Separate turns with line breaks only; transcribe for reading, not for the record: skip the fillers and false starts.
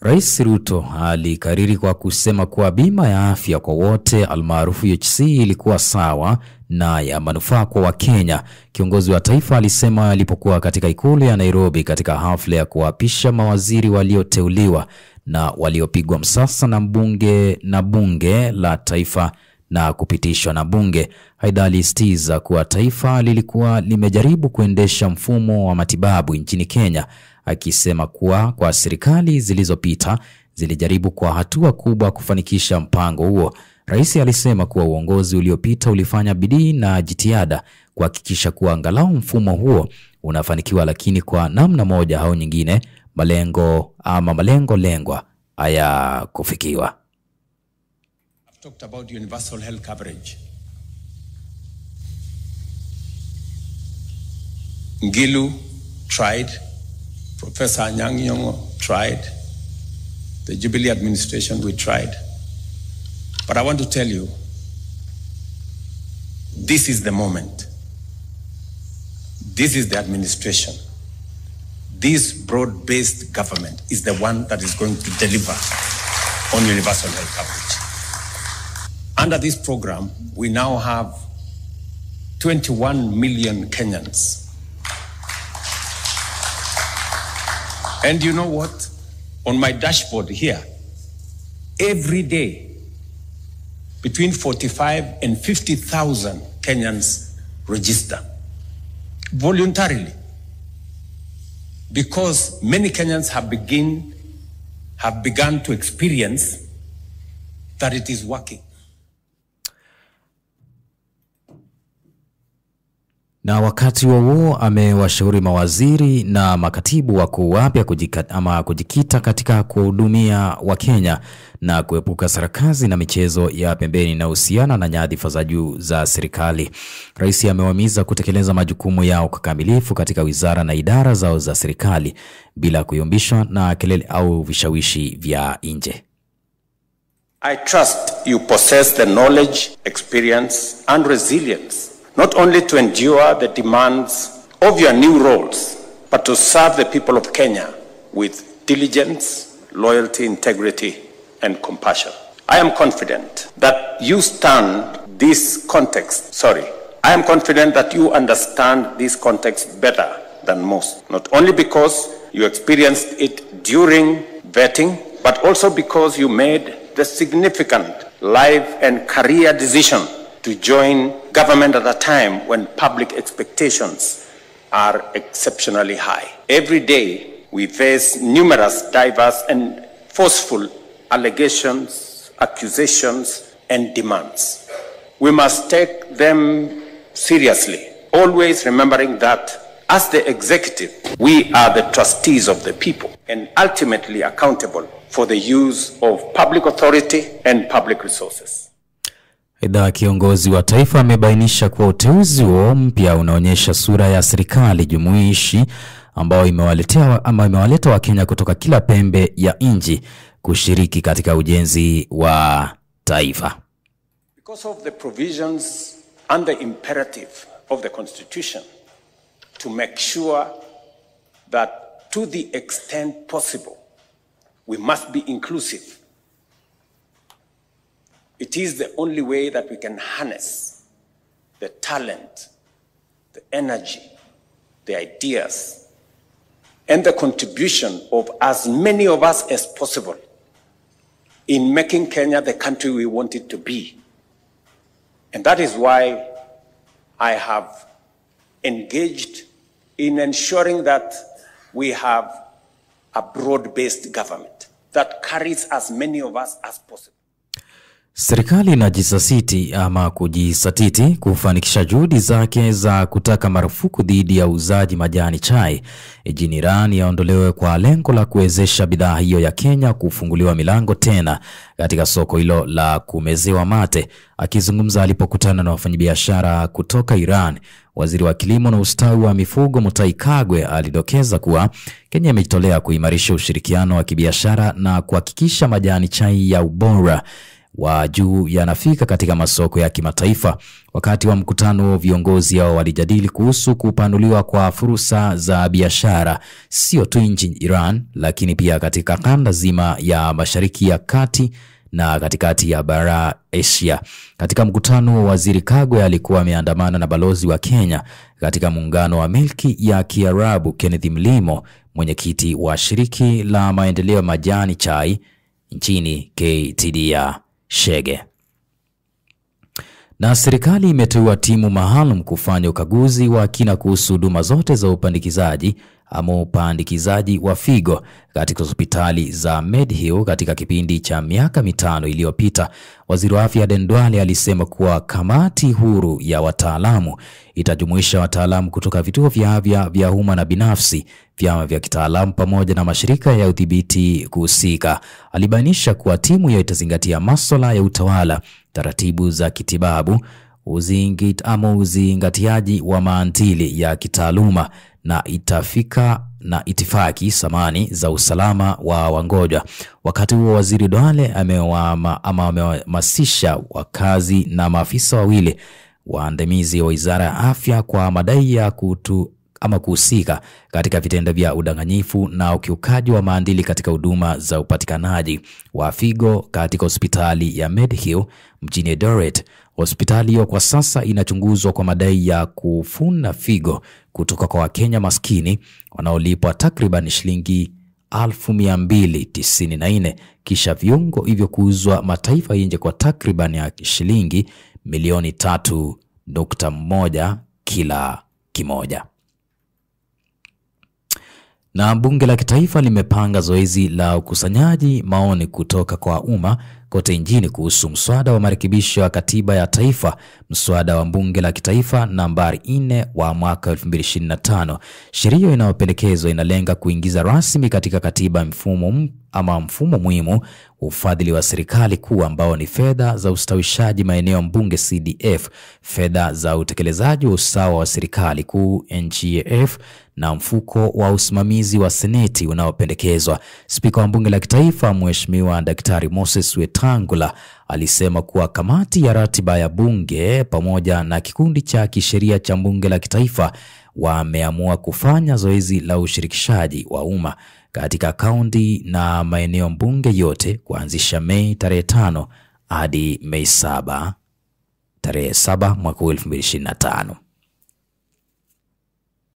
Rais Ruto alikariri kwa kusema kuwa bima ya afya kwa wote almaarufu UHC ilikuwa sawa na ya manufaa kwa Wakenya. Kiongozi wa taifa alisema alipokuwa katika ikulu ya Nairobi katika hafla ya kuapisha mawaziri walioteuliwa na waliopigwa msasa na bunge na bunge la taifa na kupitishwa na bunge. Aidha, alisisitiza kuwa taifa lilikuwa limejaribu kuendesha mfumo wa matibabu nchini Kenya, akisema kuwa kwa serikali zilizopita zilijaribu kwa hatua kubwa kufanikisha mpango huo. Rais alisema kuwa uongozi uliopita ulifanya bidii na jitihada kuhakikisha kuwa angalau mfumo huo unafanikiwa, lakini kwa namna moja au nyingine malengo ama malengo lengwa hayakufikiwa.
I've talked about universal health coverage. Ngilu tried, Professor Anyang' Nyong'o tried, the Jubilee administration, we tried. But I want to tell you, this is the moment. This is the administration. This broad-based government is the one that is going to deliver on universal health coverage. Under this program, we now have 21 million Kenyans. And you know what? On my dashboard here, every day, between 45 and 50,000 Kenyans register voluntarily, because many Kenyans have begun to experience that it is working.
Na wakati huo amewashauri mawaziri na makatibu wakuu wapya kujikita katika kuhudumia Wakenya na kuepuka sarakazi na michezo ya pembeni inayohusiana na nyadhifa za juu za serikali. Rais amewahimiza kutekeleza majukumu yao kwa kikamilifu katika wizara na idara zao za serikali bila kuyumbishwa na kelele au vishawishi vya nje.
I trust you possess the knowledge, experience and resilience not only to endure the demands of your new roles, but to serve the people of Kenya with diligence, loyalty, integrity, and compassion. I am confident that you stand this context, sorry, I am confident that you understand this context better than most, not only because you experienced it during vetting, but also because you made the significant life and career decision to join government at a time when public expectations are exceptionally high. Every day we face numerous, diverse and forceful allegations, accusations and demands. We must take them seriously, always remembering that as the executive, we are the trustees of the people and ultimately accountable for the use of public authority and public resources.
Aidha, kiongozi wa taifa amebainisha kuwa uteuzi huo mpya unaonyesha sura ya serikali jumuishi ambayo imewaleta Wakenya kutoka kila pembe ya nchi kushiriki katika ujenzi wa taifa.
Because of the provisions and the imperative of the Constitution to make sure that to the extent possible we must be inclusive. It is the only way that we can harness the talent, the energy, the ideas, and the contribution of as many of us as possible in making Kenya the country we want it to be. And that is why I have engaged in ensuring that we have a broad-based government that carries as many of us as possible.
Serikali inajisasiti ama kujisatiti kufanikisha juhudi zake za kutaka marufuku dhidi ya uuzaji majani chai nchini Iran yaondolewe kwa lengo la kuwezesha bidhaa hiyo ya Kenya kufunguliwa milango tena katika soko hilo la kumezewa mate. Akizungumza alipokutana na wafanyabiashara kutoka Iran, waziri wa kilimo na ustawi wa mifugo Mutahi Kagwe alidokeza kuwa Kenya imejitolea kuimarisha ushirikiano wa kibiashara na kuhakikisha majani chai ya ubora wa juu yanafika katika masoko ya kimataifa. Wakati wa mkutano, viongozi hao walijadili kuhusu kupanuliwa kwa fursa za biashara sio tu nchini Iran, lakini pia katika kanda zima ya Mashariki ya Kati na katikati ya bara Asia. Katika mkutano, Waziri Kagwe alikuwa ameandamana na balozi wa Kenya katika muungano wa milki ya Kiarabu Kenneth Mlimo, mwenyekiti wa shiriki la maendeleo majani chai nchini KTDA Shege. Na serikali imeteua timu maalum kufanya ukaguzi wa kina kuhusu huduma zote za upandikizaji ama upandikizaji wa figo katika hospitali za Medhill katika kipindi cha miaka 5 iliyopita. Waziri wa Afya Aden Duale alisema kuwa kamati huru ya wataalamu itajumuisha wataalamu kutoka vituo vya afya vya umma na binafsi, vyama vya kitaalamu pamoja na mashirika ya udhibiti kuhusika. Alibainisha kuwa timu hiyo itazingatia masuala ya utawala, taratibu za kitibabu, uzingatiaji wa maadili ya kitaaluma na itafika na itifaki samani za usalama wa wagonjwa. Wakati huo, Waziri Duale amewahamasisha wakazi na maafisa wawili waandamizi wa Wizara ya Afya kwa madai ya kuhusika katika vitendo vya udanganyifu na ukiukaji wa maadili katika huduma za upatikanaji wa figo katika hospitali ya Medhill mjini Eldoret. Hospitali hiyo kwa sasa inachunguzwa kwa madai ya kufuna figo kutoka kwa Wakenya maskini wanaolipwa takriban shilingi 294,000 kisha viungo hivyo kuuzwa mataifa nje kwa takriban ya shilingi milioni 3.1 kila kimoja. Na bunge la kitaifa limepanga zoezi la ukusanyaji maoni kutoka kwa umma kote nchini kuhusu mswada wa marekebisho ya katiba ya taifa, mswada wa bunge la kitaifa nambari 4 wa mwaka 2025. Sheria inayopendekezwa inalenga kuingiza rasmi katika katiba mfumo muhimu ufadhili wa serikali kuu ambao ni fedha za ustawishaji maeneo mbunge CDF, fedha za utekelezaji wa usawa wa serikali kuu NGF na mfuko wa usimamizi wa seneti unaopendekezwa. Spika wa bunge la kitaifa Mheshimiwa Daktari Moses Wetangula alisema kuwa kamati ya ratiba ya bunge pamoja na kikundi cha kisheria cha bunge la kitaifa wameamua kufanya zoezi la ushirikishaji wa umma katika kaunti na maeneo bunge yote kuanzisha Mei tarehe 5 hadi Mei 7 tarehe 7 mwaka 2025.